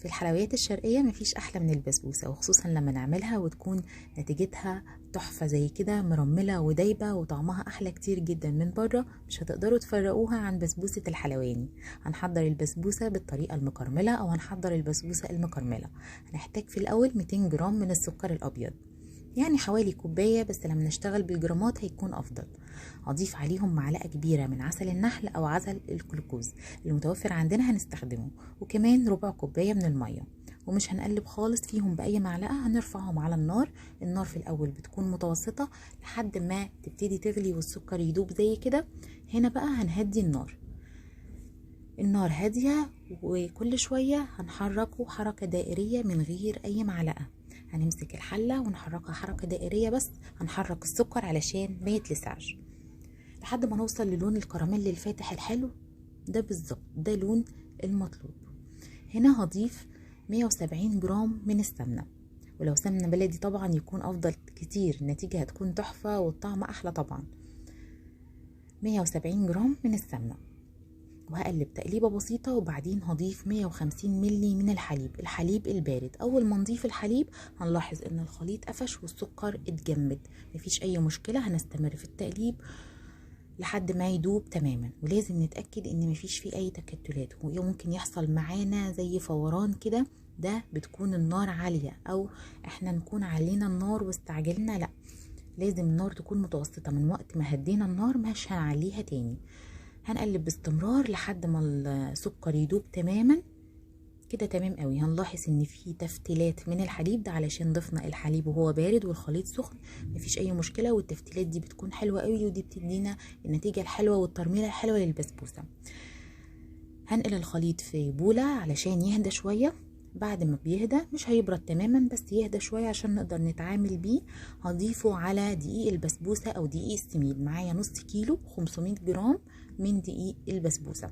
في الحلويات الشرقية مفيش أحلى من البسبوسة، وخصوصا لما نعملها وتكون نتيجتها تحفة زي كده، مرملة ودايبة وطعمها أحلى كتير جدا من بره، مش هتقدروا تفرقوها عن بسبوسة الحلواني. هنحضر البسبوسة بالطريقة المكرملة أو هنحضر البسبوسة المكرملة. هنحتاج في الأول 200 جرام من السكر الأبيض، يعني حوالي كوباية، بس لما نشتغل بالجرامات هيكون أفضل. هضيف عليهم معلقة كبيرة من عسل النحل أو عسل الجلوكوز المتوفر عندنا هنستخدمه، وكمان ربع كوباية من المية، ومش هنقلب خالص فيهم بأي معلقة، هنرفعهم على النار. النار في الأول بتكون متوسطة لحد ما تبتدي تغلي والسكر يدوب زي كده. هنا بقى هنهدي النار، النار هادية، وكل شوية هنحركه حركة دائرية من غير أي معلقة. هنمسك الحلة ونحركها حركة دائرية، بس هنحرك السكر علشان ما يتلسعش لحد ما نوصل للون الكراميل الفاتح الحلو ده بالظبط، ده لون المطلوب. هنا هضيف 170 جرام من السمنة، ولو سمنة بلدي طبعا يكون أفضل كتير، النتيجة هتكون تحفة والطعم أحلى طبعا. 170 جرام من السمنة، وهقلب تقليبة بسيطة، وبعدين هضيف 150 ملي من الحليب، الحليب البارد. أول ما نضيف الحليب هنلاحظ إن الخليط قفش والسكر اتجمد، مفيش أي مشكلة، هنستمر في التقليب لحد ما يدوب تماما. ولازم نتأكد إن مفيش فيه أي تكتلات، وممكن يحصل معانا زي فوران كده، ده بتكون النار عالية أو إحنا نكون علينا النار واستعجلنا. لأ، لازم النار تكون متوسطة، من وقت ما هدينا النار مش هنعليها تاني. هنقلب باستمرار لحد ما السكر يدوب تماما كده، تمام قوي. هنلاحظ ان في تفتيلات من الحليب ده علشان ضفنا الحليب وهو بارد والخليط سخن، مفيش اي مشكلة، والتفتيلات دي بتكون حلوة قوي، ودي بتدينا النتيجة الحلوة والترميله الحلوة للبسبوسه. هنقل الخليط في بوله علشان يهدى شوية. بعد ما بيهدى مش هيبرد تماما، بس يهدى شوية عشان نقدر نتعامل بيه. هضيفه على دقيق البسبوسه او دقيق السميد، معايا نص كيلو 500 جرام من دقيق البسبوسه،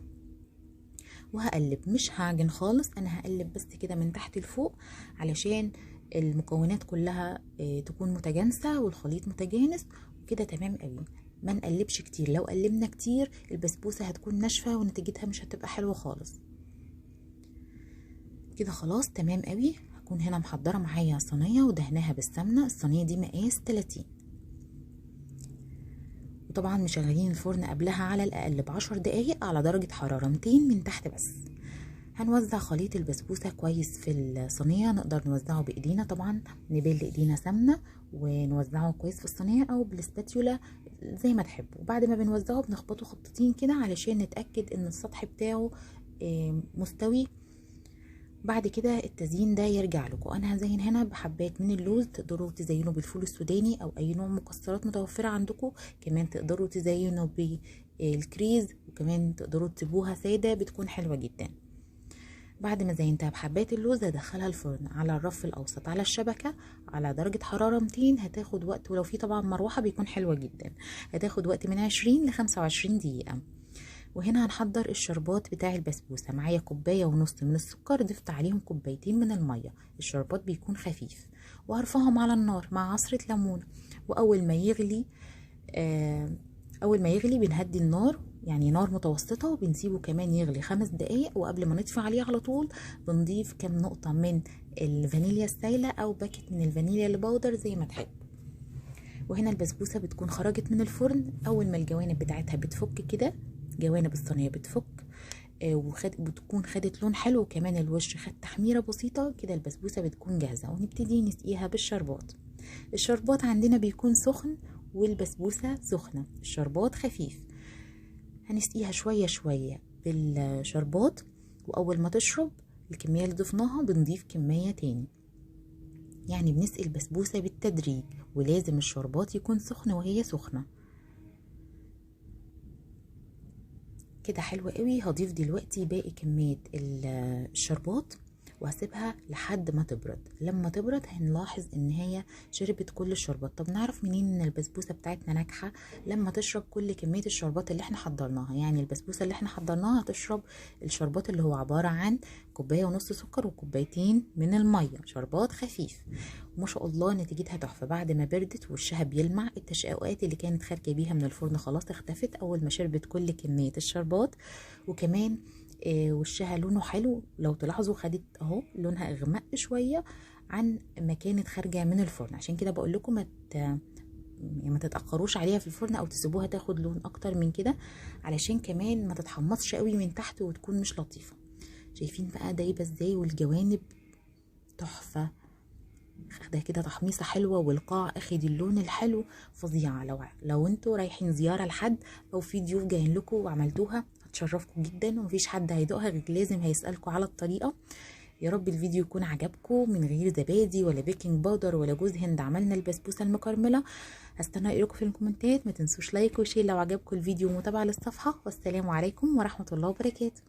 وهقلب، مش هعجن خالص، انا هقلب بس كده من تحت لفوق علشان المكونات كلها تكون متجانسة والخليط متجانس وكده، تمام قوي. ما نقلبش كتير، لو قلبنا كتير البسبوسه هتكون ناشفة ونتيجتها مش هتبقى حلوة خالص. كده خلاص تمام قوي. هكون هنا محضرة معايا صينية ودهناها بالسمنه، الصينية دي مقاس 30، وطبعا مشغلين الفرن قبلها على الاقل ب10 دقايق على درجه حرارة 200 من تحت بس. هنوزع خليط البسبوسه كويس في الصينية، نقدر نوزعه بايدينا طبعا، نبل ايدينا سمنه ونوزعه كويس في الصينية او بالسباتيولا زي ما تحبوا. بعد ما بنوزعه بنخبطه خبطتين كده علشان نتاكد ان السطح بتاعه مستوي. بعد كده التزيين ده يرجع لكم، انا هزين هنا بحبات من اللوز، تقدروا تزينوا بالفول السوداني او اي نوع مكسرات متوفرة عندكم، كمان تقدروا تزينوا بالكريز، وكمان تقدروا تسيبوها ساده بتكون حلوة جدا. بعد ما زينتها بحبات اللوز هدخلها الفرن على الرف الاوسط على الشبكة على درجه حرارة 200. هتاخد وقت، ولو في طبعا مروحة بيكون حلوة جدا، هتاخد وقت من 20 ل 25 دقيقة. وهنا هنحضر الشربات بتاع البسبوسه. معايا كوباية ونص من السكر، ضفت عليهم كوبايتين من المية، الشربات بيكون خفيف، وهرفعهم على النار مع عصره ليمون. واول ما يغلي اول ما يغلي بنهدي النار، يعني نار متوسطه، وبنسيبه كمان يغلي 5 دقايق. وقبل ما نطفي عليه على طول بنضيف كام نقطة من الفانيليا السايله او باكت من الفانيليا ال powder زي ما تحب. وهنا البسبوسه بتكون خرجت من الفرن، اول ما الجوانب بتاعتها بتفك كده، جوانب الصينية بتفك وبتكون خدت لون حلو، وكمان الوش خد تحميره بسيطة كده، البسبوسه بتكون جاهزة. ونبتدي نسقيها بالشربات. الشربات عندنا بيكون سخن والبسبوسه سخنة، الشربات خفيف. هنسقيها شوية شوية بالشربات، واول ما تشرب الكمية اللي ضفناها بنضيف كمية تاني، يعني بنسقي البسبوسه بالتدريج، ولازم الشربات يكون سخن وهي سخنة كده. حلوة قوي. هضيف دلوقتي باقي كمية الشربات وهسيبها لحد ما تبرد. لما تبرد هنلاحظ ان هي شربت كل الشربات. طب نعرف منين ان البسبوسه بتاعتنا ناجحة؟ لما تشرب كل كمية الشربات اللي احنا حضرناها. يعني البسبوسه اللي احنا حضرناها هتشرب الشربات اللي هو عبارة عن كوباية ونص سكر وكوبايتين من المية، شربات خفيف. وما شاء الله نتيجتها تحفة. بعد ما بردت وشها بيلمع، التشققات اللي كانت خارجه بيها من الفرن خلاص اختفت اول ما شربت كل كمية الشربات، وكمان وشها لونه حلو، لو تلاحظوا خدت اهو لونها اغمق شوية عن ما كانت خارجه من الفرن. عشان كده بقول لكم ما تتاخروش عليها في الفرن او تسيبوها تاخد لون اكتر من كده، علشان كمان ما تتحمصش قوي من تحت وتكون مش لطيفة. شايفين بقى دايبه ازاي، والجوانب تحفة، خدها كده تحميصه حلوة، والقاع اخد اللون الحلو فظيعة. لو انتوا رايحين زيارة لحد او في ضيوف جايين لكم وعملتوها هتشرفكم جدا، ومفيش حد هيدوقها غير لازم هيسالكم على الطريقة. يا رب الفيديو يكون عجبكم، من غير زبادي ولا baking powder ولا جوز هند عملنا البسبوسه المكرمله. هستنى رايكم في الكومنتات، ما تنسوش like و share لو عجبكم الفيديو ومتابعة للصفحه. والسلام عليكم ورحمة الله وبركاته.